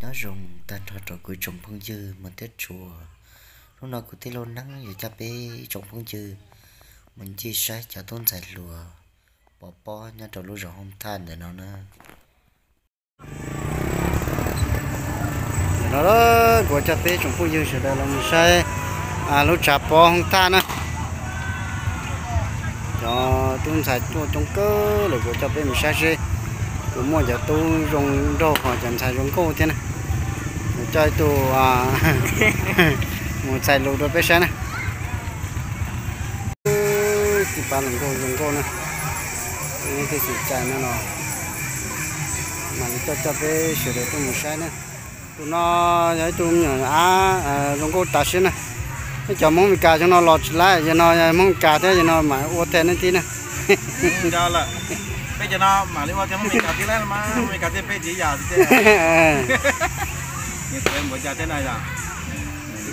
Nyob zoo tag nrho rau kuv tsoom phooj ywg Hmoob thiab tshua. Hnub no kuv tij laug Neeb yuav coj peb tsoom phooj ywg mus ncig saib cov tub ntxhais hluas pov pob nyob rau lub zos Hooj Thaj ntawm no na. Ntawm no kuv coj peb tsoom phooj ywg sawv daws los mus saib lub tshav pob Hooj Thaj na. Cov tub ntxhais tuaj coob kawg lawm, kuv coj peb mus saib seb puas muaj cov tub zoo nraug ho cov ntxhais zoo nkauj thiab na. Kuv coj ib tug mus txhais lus rau peb saib na. Tib pab hluas nkauj zoo nkauj na, ib tug xyum cai no los mam li coj coj peb sawv daws tuaj mus saib na. Tus no yog ib tug me nyuam av zoo nkauj tas siab na. Nej cov Hmoob Meskas xyoo no los tsis laib, yog no yog Hmoob Meskas thiab yog no mam ua tag nej tib na. Peb cov no mam li ua tag Hmoob Meskas tib laib mas Hmoob Meskas thiab peb tsis yam.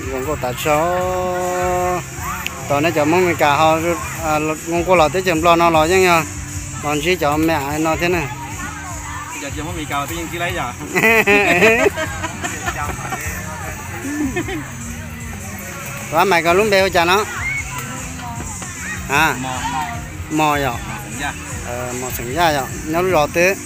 Zoo nkauj tas siab. Tos nej cov Hmoob Meskas ho zoo nkauj los teb chaws Nplog no los yeej yog los ntsib cov me no thiab na. Tus ab mais koj lub npe hu cas no? Mos yom, Mos xeem Yaj yom, nyob lub zos twg?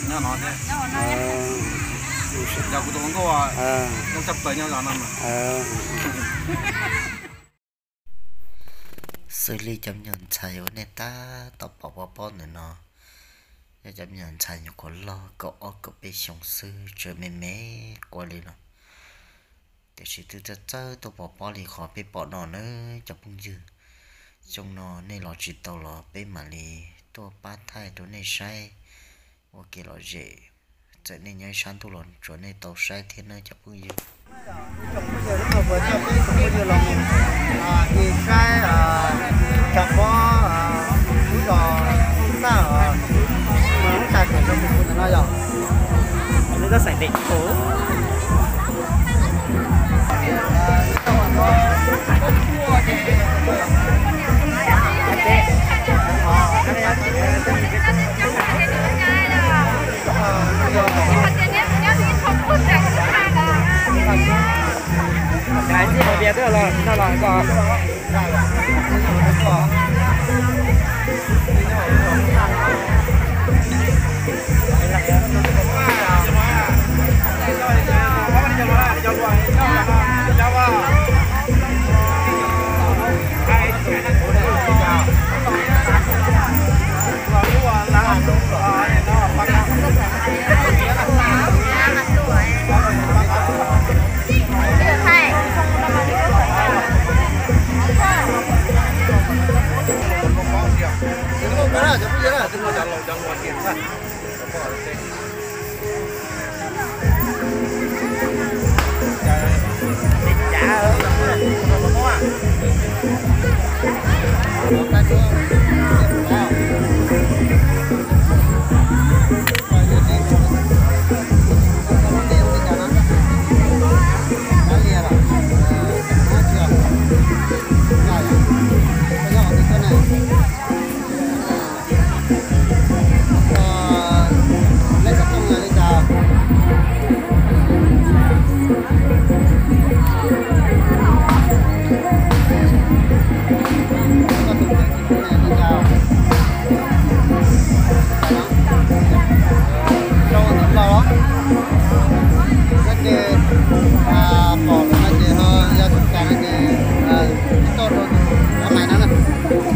Xws li cov me nyuam ntxhais uas nej tab tom pom pov pob ntawm no, yog cov me nyuam ntxhais nyuam qhuav loj kaum ob kaum peb xyoo xwb, tseem me me quaj li no. Tiam sis twb txawj txawj tuaj pov pob li qhov peb pom no na cov phooj ywg. Xyoo no nej los tsis tau los peb mam li tuaj pab thaij rau nej saib ua kev lom zem. Txawm nej nyob ib sab ntuj los tsuav nej tau saib thiab na cov phooj ywg.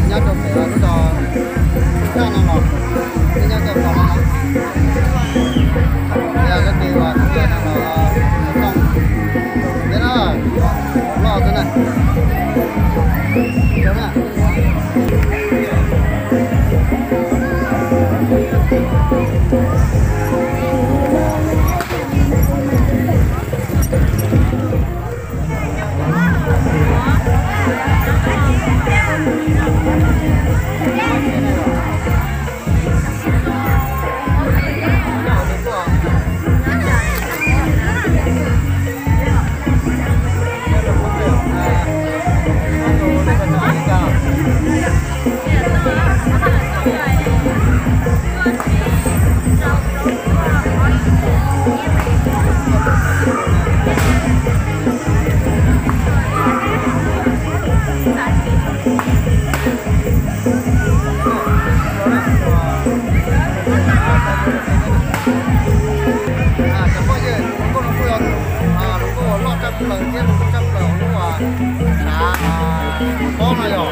Nyob rau pem lub zos Tub Taj no los, nyob rau pem no, yog leej twg uas tsis nco no los, tau, thiab na, loj xwb na.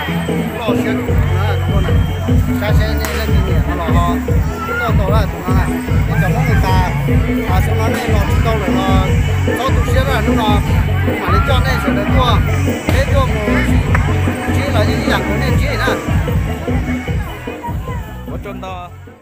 Loj siab na, saib seb nej leej twg nyiam no los ho tuaj tau tus no na. Nej cov Hmoob Meskas, xyoo no nej los tsis tau lawm los txhob tu siab na, hnub no kuv mam li coj nej sawv daws tuaj, peb tuaj mus ntsib los yeej ib yam nkaus nej ntsib na. Ua tsaug ntau.